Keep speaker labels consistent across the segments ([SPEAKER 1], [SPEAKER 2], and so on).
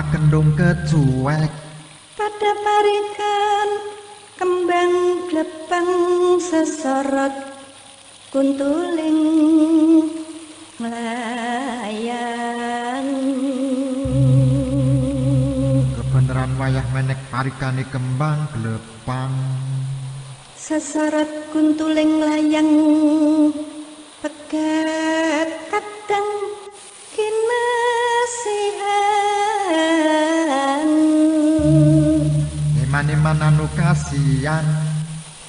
[SPEAKER 1] Apa kendung kecuek?
[SPEAKER 2] Pada parikan kembang glepang sesorot kuntuling nglayang.
[SPEAKER 1] Kebeneran wayah menek parikane kembang glepang.
[SPEAKER 2] Sesorot kuntuling layang pegat kadang kinasihan.
[SPEAKER 1] Eman-eman anu kasihan.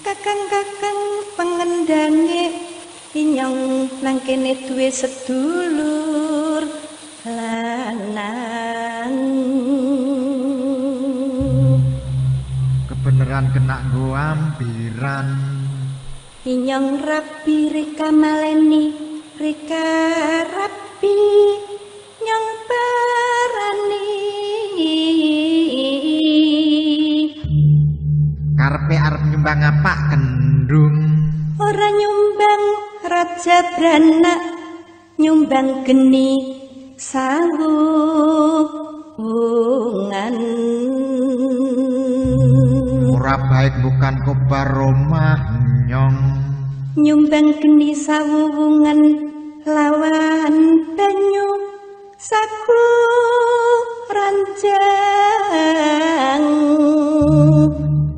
[SPEAKER 2] Kakang-kakang pengendange inyong nang kene duwe sedulur lanang.
[SPEAKER 1] Kebeneran kena nggo ambiran.
[SPEAKER 2] Inyong rabi rika maleni rika rabi nyong parani.
[SPEAKER 1] Karepe arep nyumbang apa kendung?
[SPEAKER 2] Ora nyumbang raja branak, nyumbang geni sawungan.
[SPEAKER 1] Ora baik bukan kobar omah nyong.
[SPEAKER 2] Nyumbang geni sawungan lawan banyu saku ranjang.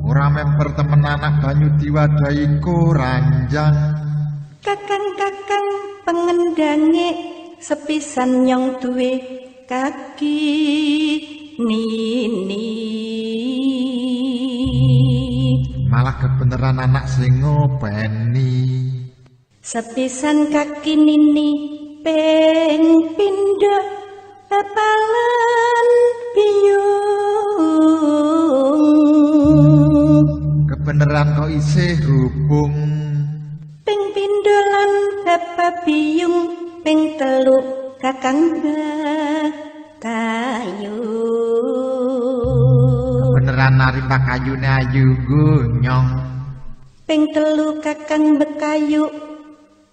[SPEAKER 1] Ora memper temen anak banyu diwadahi ku ranjang.
[SPEAKER 2] Kakang-kakang pengendange sepisan nyong duwe kaki nini.
[SPEAKER 1] Malah kebeneran anak sing ngopeni.
[SPEAKER 2] Sepisan kaki nini ping pindho bapalan biyung.
[SPEAKER 1] Kebeneran kok isih hubung.
[SPEAKER 2] Ping pindho lan bapak biyung ping telu kakang kayu.
[SPEAKER 1] Kebeneran nari pakayune ayu nyong.
[SPEAKER 2] Ping telu kakang bekayu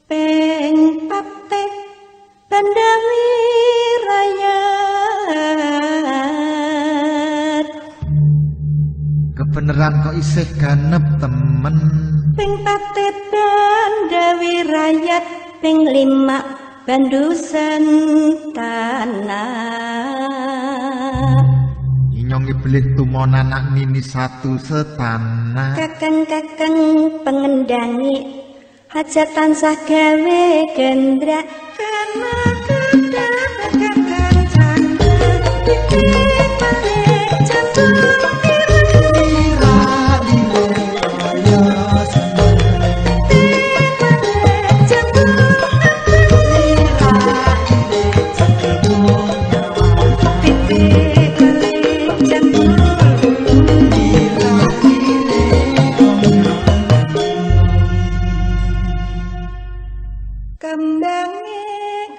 [SPEAKER 2] ping pate bandawi rayat.
[SPEAKER 1] Kebeneran kok isih ganep temen.
[SPEAKER 2] Ping pate bandawi rayat ping lima bandusan tanah.
[SPEAKER 1] Inyong iblis tumon anak nini satu setana.
[SPEAKER 2] Kakang-kakang pengendangi aja tansah gawe gendra. Kana kakang kakang canda iki balik jantung.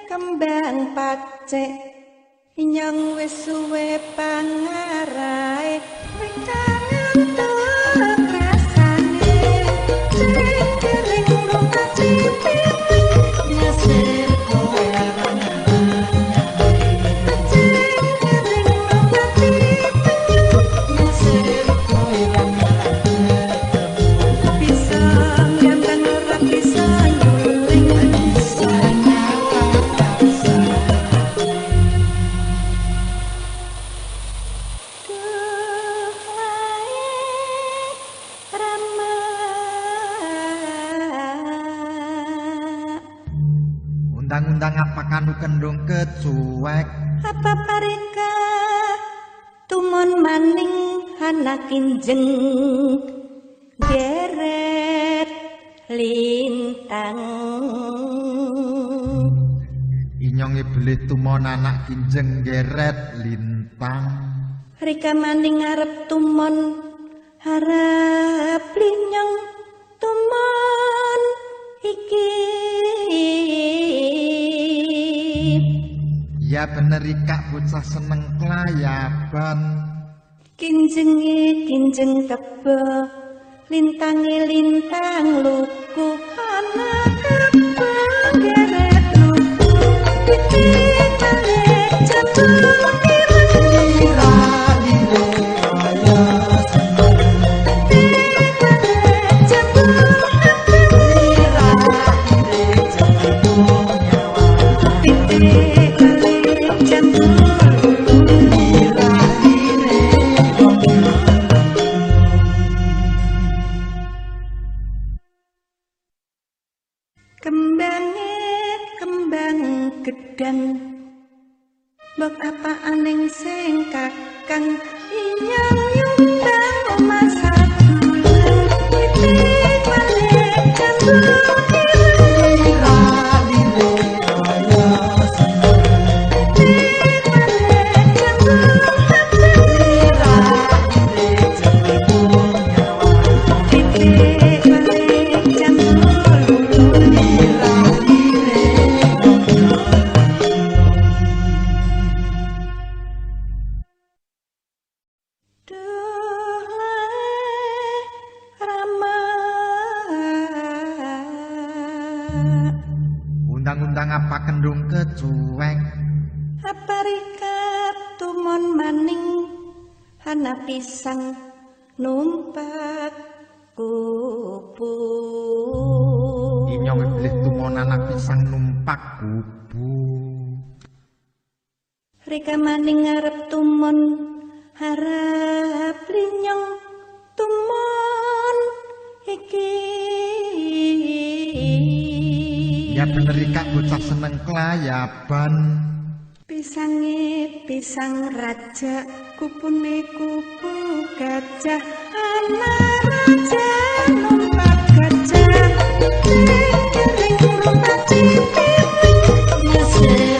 [SPEAKER 2] Kembang pacek inyong wis suwe pangarae ngantuk rasane kering mrupate nyasir kowe bisa ngambang ora bisa nyuling.
[SPEAKER 1] Undang-undang apa kanu kendung kecuek?
[SPEAKER 2] Apa parika tumon maning anak kinjeng geret lintang.
[SPEAKER 1] Inyong iblis tumon anak kinjeng geret lintang.
[SPEAKER 2] Rika maning arep tumon harap linyong tumon iki.
[SPEAKER 1] Ya bener rika bocah seneng kelayaban.
[SPEAKER 2] Kinjenge kinjeng kebo lintange lintang luku. Anak kebo geret luku iki balik jantung. kakang inyong nyumbang omah sadulur titik balik jambul
[SPEAKER 1] Undang-undang apa kendung kecuek
[SPEAKER 2] apa rikat tumon maning hana pisang numpak kupu.
[SPEAKER 1] Inyong iblis tumon anak pisang numpak kupu.
[SPEAKER 2] Rika maning ngarep tumon harap linyong tumon iki.
[SPEAKER 1] Ya bener Rika bocah seneng kelayaban.
[SPEAKER 2] Pisange pisang raja kupune kupu gajah ana raja numpak gajah kering merpati mesir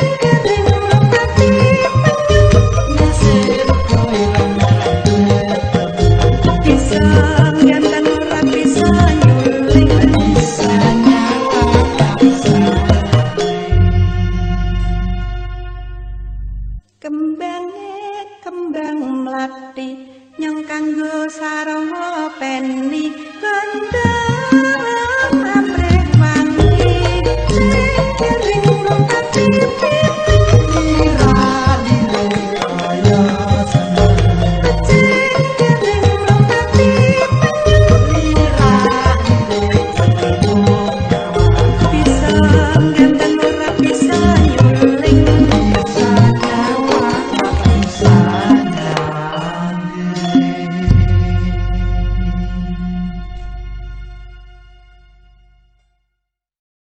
[SPEAKER 2] kering merpati mesir pisang ganteng ora bisa nyuling bisa kembange kembang mlati nyong kanggo sarana peni.